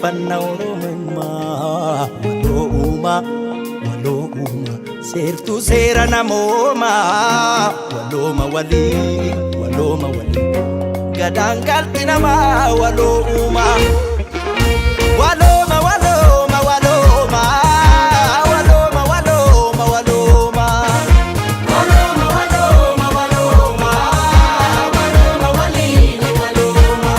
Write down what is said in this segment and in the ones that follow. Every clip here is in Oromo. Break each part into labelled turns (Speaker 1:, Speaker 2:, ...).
Speaker 1: Jabeeffanna Oromummaa. Waloo uumaa, waloo uumaa, seertuu seera namoomaa. Walooma walii, walooma walii, gadaan galti namaa waloo uumaa. Walooma, walooma, walooma, walooma, walooma, walooma. Walooma, walooma, walooma, walooma waliin walooma.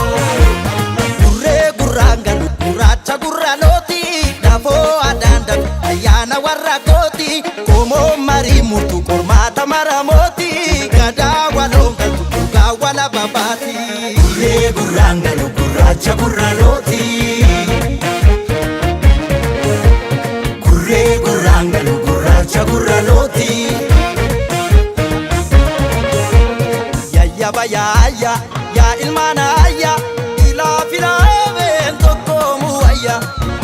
Speaker 1: Gurree gurraan galu gurraacha gurra looti, dafoo adaan dafe ayyaana warra kooti, qomoo marii murtu qormaata maramooti, gadaa waloon galtu dhugaa wala babaati. Gurree gurraan galu gurraacha gurra looti. Gurree gurraan galu gurraacha gurra looti. Yayyaba yaayya yaa ilmaan ayya, ilaa filaameen tokkoomu wayya.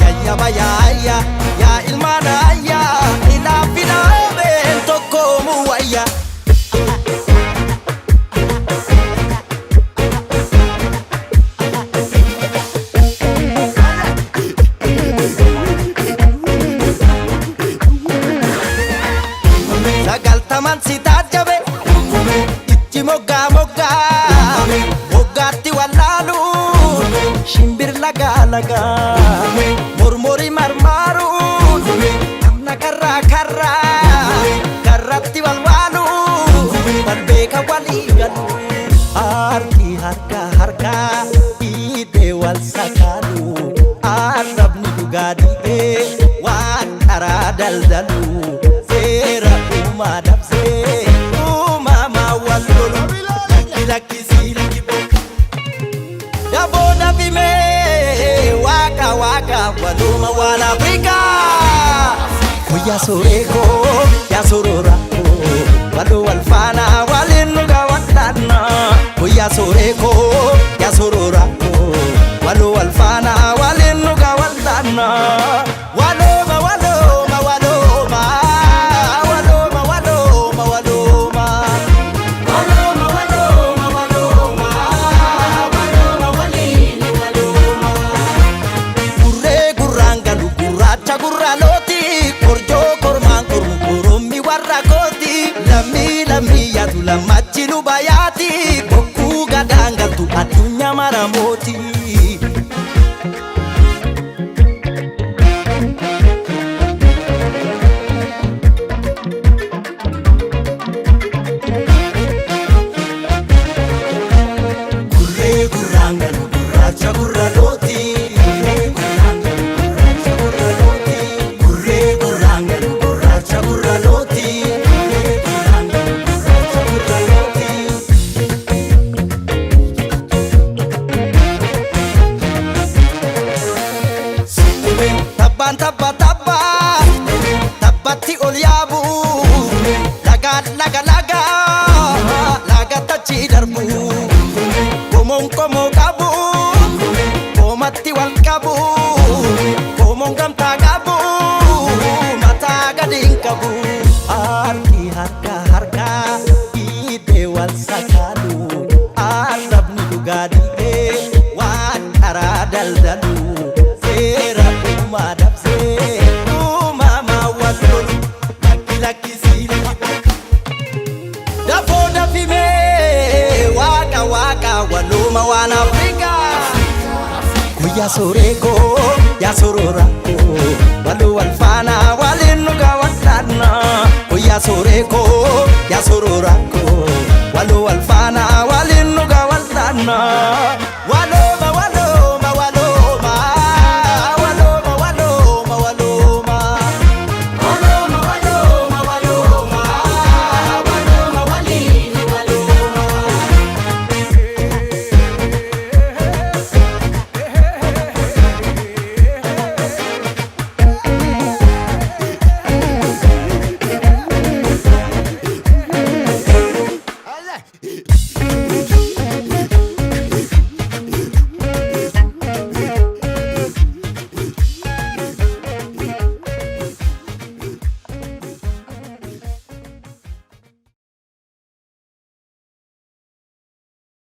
Speaker 1: Yayyaba yaayya yaa ilmaan ayya, ilaa filaameen tokkoomu wayya. 90n si taajjabe, ichi moggaa moggaa moggaatti wallaalu, shimbir lagaa lagaa mormori marmaaru, namna karraa karraa karratti walwaalu, wal beeka walii galu, harki harka harkaa dhiibee wal sakaalu, arrabni dhugaa dhiibee waan karaa daldalu, seera uumaa dabsee uumamaa wal lolu, lakki lakkisii lakki daboo dafimee waaqa waaqa waluma waan Afrikaa. Guyyaa soreekoo yaa sororakoo, waloo wal faana waliin nu gaawwadhaanna. Guyyaa soreekoo yaa sororakoo, waloo wal faana waliin nu gaawwadhaanna. Walooma, walooma, walooma, walooma, walooma, walooma. Walooma, walooma, walooma, walooma waliin walooma. Gurree gurraan galu gurraacha gurra looti, korjoo kormaan kormu korommi warra kooti, lammii lammii yaatu lammachi luba yaati, bokkuu gadaan galtu addunyaa maramooti. Gurree gurraan galu gurraacha gurra looti. Gurree gurraan galu gurraacha gurra looti. Gurree gurraan galu gurraacha gurra looti. Gurree gurraan galu gurraacha gurra looti. Tabbaan tabba tabba tabbatti ol yaabu, lagaan laga laga lagatti achi darbu, qomoon qomoo qabu qoomatti wal qabu, qomoon gamtaa qabu mataa gadi hin qabu, harki harka harka dhiibee wal sakaalu, arrabni dhugaa dhiibee waan karaa daldalu, seera uumaa dabsee uumamaa wal lolu, lakki lakkisii lakki dafoo dafimee waaqa waaqa waluma waan Afrikaa. Guyyaa soreekoo yaa sororakoo, waloo wal faana waliin nu gaawwadhaanna. Guyyaa soreekoo yaa sororakoo, waloo wal faana.